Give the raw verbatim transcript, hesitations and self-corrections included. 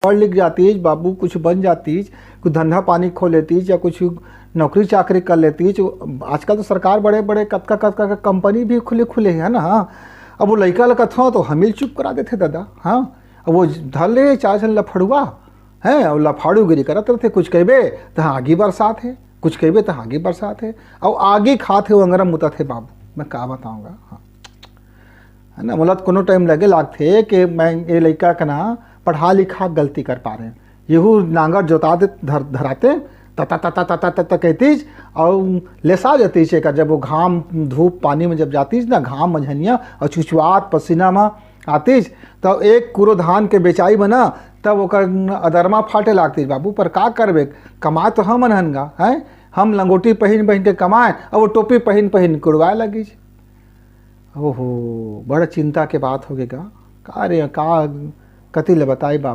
पढ़ लिख जातीस बाबू, कुछ बन जातीस, कुछ धंधा पानी खोल लेतीस या कुछ नौकरी चाकरी कर लेतीस। आजकल तो सरकार बड़े बड़े कतका कतका के कंपनी भी खुले खुले हे ना। हाँ, अब वो लइका ल कथों तो हमिल चुप करा देथे दादा। हाँ, अब वो धर ले चार झन लफड़ुआ, हैं, अउ लफाड़ूगिरी करत रथे। कुछ कहिबे त हाँ आगी बरसात हे, कुछ कहिबे त हाँ आगी बरसात हे, अउ आगी खात हे वो अंगरा मुतत हे बाबू, मैं का बताऊँगा। हाँ, है ना, मोला तो कोनो टाइम लगे लागथे कि मैं ये लइका के ना पढ़ा लिखा गलती कर पा रहे। यहू नांगर जोता दे धर, धराते तता तता तता तता कहतीस, अउ लेसा जातीस एकर। जब वो घाम धूप पानी में जब जातीस ना, घाम मझनिया अउ चुचुआत पसीना में आतीस, तब एक कुरो धान के बेचाई में ना, तब ओकर अदरमा फाटे लागतीस बाबू। पर का करबे, कमाए तो हमन हन गा, हैं? हम लंगोटी पहिन पहिन के कमाए, अब वो टोपी पहिन पहिन के उड़वाए लगिस। ओहो, बड़ा चिंता के बात हो गे गा। का रे, का कति ले बताई बाप।